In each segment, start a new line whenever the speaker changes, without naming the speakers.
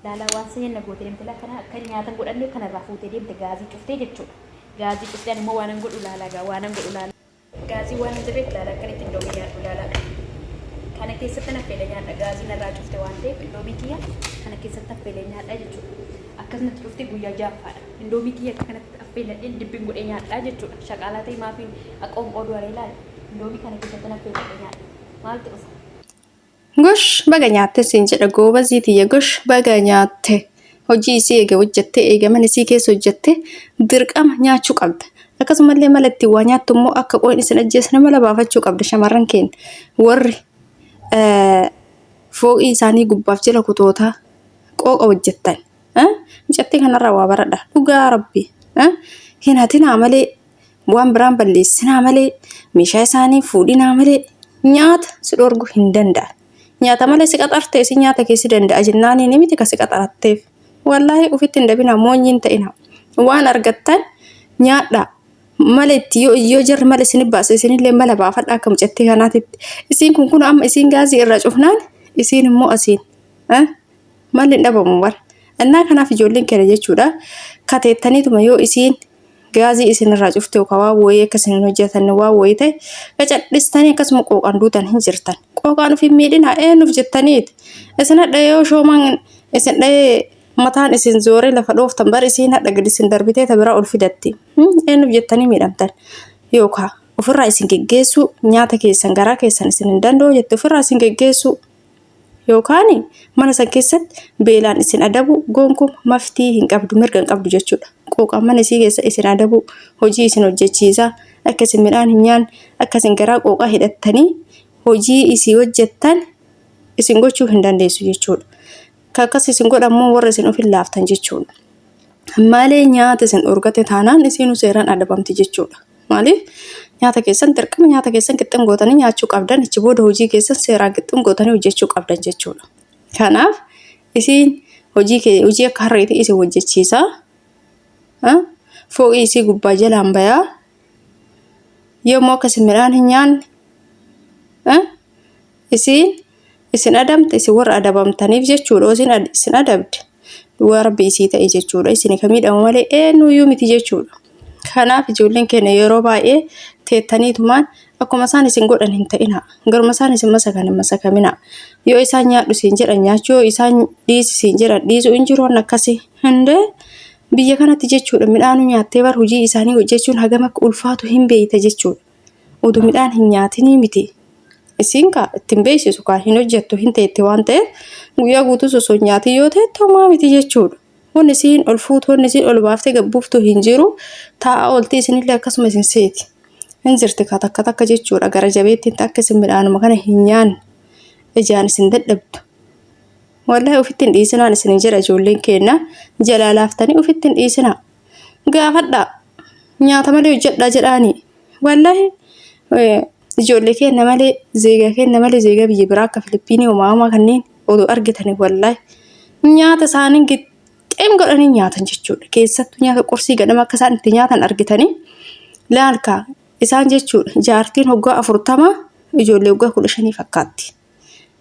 Laalaa waan sanyii na goote deemte laa kana akka nyaatan godhanne kanarraa fuutee deemte gaazii cuftee jechuudha. Gaazii cuftee ani immoo waanan godhu laalaa gaa waanan godhu laalaa. Gaazii waan hin jirreef laalaa akkan itti indoomii nyaadhu laalaa. Kana keessatti affeelee nyaadha gaazii narraa cufte waan ta'eef indoomii kiyya kana keessatti affeelee nyaadha jechuudha. Akkasumatti cuftee guyyaa ja'affaadha. Indoomii kiyya akka kanatti affeeladheen dibbin godhee nyaadha jechuudha. Shaqaalaa ta'e maafiin aqoon qooduu aree laala. Indoomii kana keessatti affeeladhee nyaadha. Maaltu dhufa?
Gosh baga nyaatte siin jedha goobazii tiyya, gosh baga nyaatte. Hojii isii eega hojjatte, eega mana isii keessa hojjatte, dirqama nyaachuu qabda. Akkasumallee mala ittiin waa nyaattu immoo akka qoyin isin ajjeesne mala baafachuu qabda. Shamarran keenya warri fooqii isaanii gubbaaf jala kutootaa qooqa hojjettan. Mucattii kanarraa waa baradha. Dhugaa rabbi. Hin hatinaa malee, waan biraan balleessinaa malee, meeshaa isaanii fuudhinaa malee nyaata si dhorgu hin danda'an. Nyaata malee si qaxarte si nyaata keessi danda'a jennaanii ni miti ka si qaxaratteef. Wallaahi ofitti hin dabinaa, moonyii hin ta'inaa. Waan argattan nyaadhaa. Mala itti yoo jarri mala isin baase isinillee mala baafadhaa akka mucattii kanaatitti. Isiin kun amma isiin gaazii irraa cufnaan isiin immoo asiin. Malli hin dhabamu bara. Innaa kanaaf ijoolleen keenya jechuudha. Kateettaniituma yoo isiin gaazii isin irraa cufte yookaan waan wayii akka isin hin hojjetanne waan wayii ta'e qacadhistanii akkasuma qooqaan duutan hin jirtan. Qooqaan of hin miidhinaa, eenyuuf jettaniiti. Isin hadha yoo shoomaan isin dhahee mataan isin zooree lafa dhooftan bar isiin hadha gadi isin darbitee ta biraa ol fidatti. Eenyuuf jettanii miidhamtan? Yookaan ofirraa isin geggeessuu, nyaata keessan garaa keessan isin hin danda'u jette ofirraa isin geggeessuu. Yookaan mana san keessatti beelaan isin adabu gonkumaa maftii hin qabdu, mirga hin qabdu jechuudha. Qooqaan mana isii keessa isin adabu, hojii isin hojjechiisa, akka isin midhaan hin nyaanne, akka isin garaa qooqaa hidhattanii hojii isii hojjettan isin gochuu hin dandeessu jechuudha. Ka akkas isin godhan immoo warra isin ofin laaftan jechuudha. Malee nyaata isin dhorgate taanaan isiinuu seeraan adabamti jechuudha. Maaliif nyaata keessan dirqama nyaata keessan qixxin gootanii nyaachuu qabdan, achi booda hojii keessan seeraan qixxin gootanii hojjechuu qabdan jechuudha. Kanaaf isiin hojii kee hojii akka harreetii isin hojjechiisa. Fooqii isii gubbaa jalaan bayaa. Yommuu akka isin midhaan hin nyaanne isiin isin adamte, isin warra adabamtaniif jechuudha. Isin isin adabde duwwaa rabbi isii ta'e jechuudha. Isin ka miidhamu malee eenyuyyuu miti jechuudha. Kanaaf ijoolleen keenya yeroo baay'ee teettaniitumaan akkuma isaan isin godhan hin ta'ina. Garuma isaan isin masakan hin masakamina. Yoo isaan nyaadhu siin jedhan nyaachuu, yoo isaan dhiisi siin jedhan dhiisuu hin jiru waan akkasii. Hundee biyya kanatti jechuudha midhaanuu nyaattee bar hojii isaanii hojjechuun hagam akka ulfaatu hin beeyta jechuudha. Oduu midhaan hin nyaatinii miti. Isiin kaa ittiin beeksisu kaa hin hojjettu hin teette waan ta'eef guyyaa guutuu osoo hin nyaatin yoo teette homaa miti jechuudha. Wanni isiin ol fuutu, wanni isiin ol baaftee gabbuuftu hin jiru. Taa'aa oolti, isinillee akkasuma isin seeti. Hin jirti kaa takka takka jechuudha gara jabeettiin akka isin midhaanuma kana hin nyaanne ijaan isin dadhabdu. Wallahi ofitti hin dhiisinaan isin jedha, ijoolleen keenya jalaa laaftanii ofitti hin dhiisinaa. Gaafadhaa, nyaata malee hojjedhaa jedhaanii. Wallahi ijoollee keenya malee, zeegaa keenya malee, zeegaa biyya biraa akka Filiippiinii homaa homaa kanneen odoo argitanii wallahi nyaata isaanii gixxeem godhanii nyaatan jechuudha. Keessattuu nyaata qursii ganama akka isaan itti nyaatan argitanii laalkaa isaan jechuudha. Jaartiin hoggaa 40 ijoollee hoggaa 15 fakkaatti.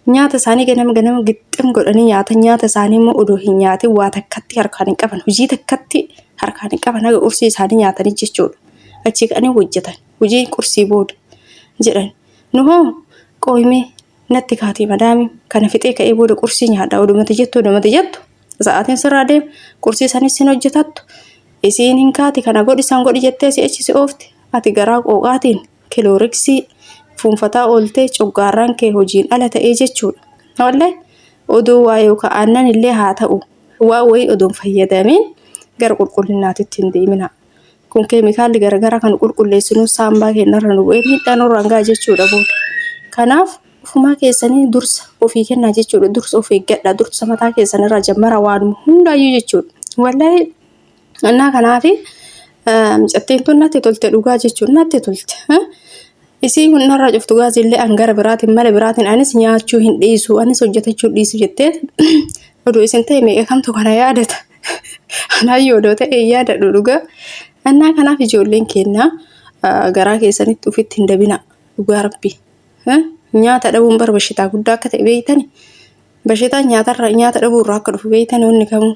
Nyaata isaanii ganama ganama gixxim godhanii nyaatan, nyaata isaanii immoo odoo hin nyaatin waa takkatti harkaan hin qaban, hojii takkatti harkaan hin qaban haga qursii isaanii nyaatanii jechuudha. Achii ka'anii hojjetan hojii qursii booda jedhan. Nu hoo qooyimee natti kaatee madaami kana fixee ka'ee booda qursii nyaadha odumatti jettu odumatti jettu sa'aatiin sirraa deema, qursii sanis hin hojjetattu. Isiin hin kaati kana godhi san godhi jettee si'achi si oofti, ati garaa qooqaatiin kilooriksii fuunfataa ooltee coggaarraan kee hojiin ala ta'ee jechuudha. Wallahi odoo waa yookaan aannan illee haa ta'u waa wayii odoon fayyadamiin gara qulqullinaatitti hin deemina. Kun keemikaalli garaagaraa kan qulqulleessinu saambaa keenyarra nu bu'ee miidhaa nurraan ga'a jechuudha booda. Kanaaf ofumaa keessanii dursa ofii kennaa jechuudha. Dursa of eeggadha. Dursa mataa keessanirraa jammara waanuma hundaayyuu jechuudha. Wallahi innaa kanaafi mucattiin tun natti tolte dhugaa jechuun natti tolte. Isiin kun narraa cuftu gaazillee an gara biraatiin mala biraatiin anis nyaachuu hin dhiisu, anis hojjetachuu hin dhiisu jettee oduu isin ta'e meeqa kamtu kana yaadata. Anaayyuu odoo ta'e hin yaadadhu dhugaa. Innaa kanaaf ijoolleen keenya garaa keessanitti ofitti hin dabina dhugaa rabbi. Nyaata dhabuun bar bashitaa guddaa akka ta'e beektani. Bashitaan nyaatarra nyaata dhabuurraa akka dhufu beektan wanni kamuu.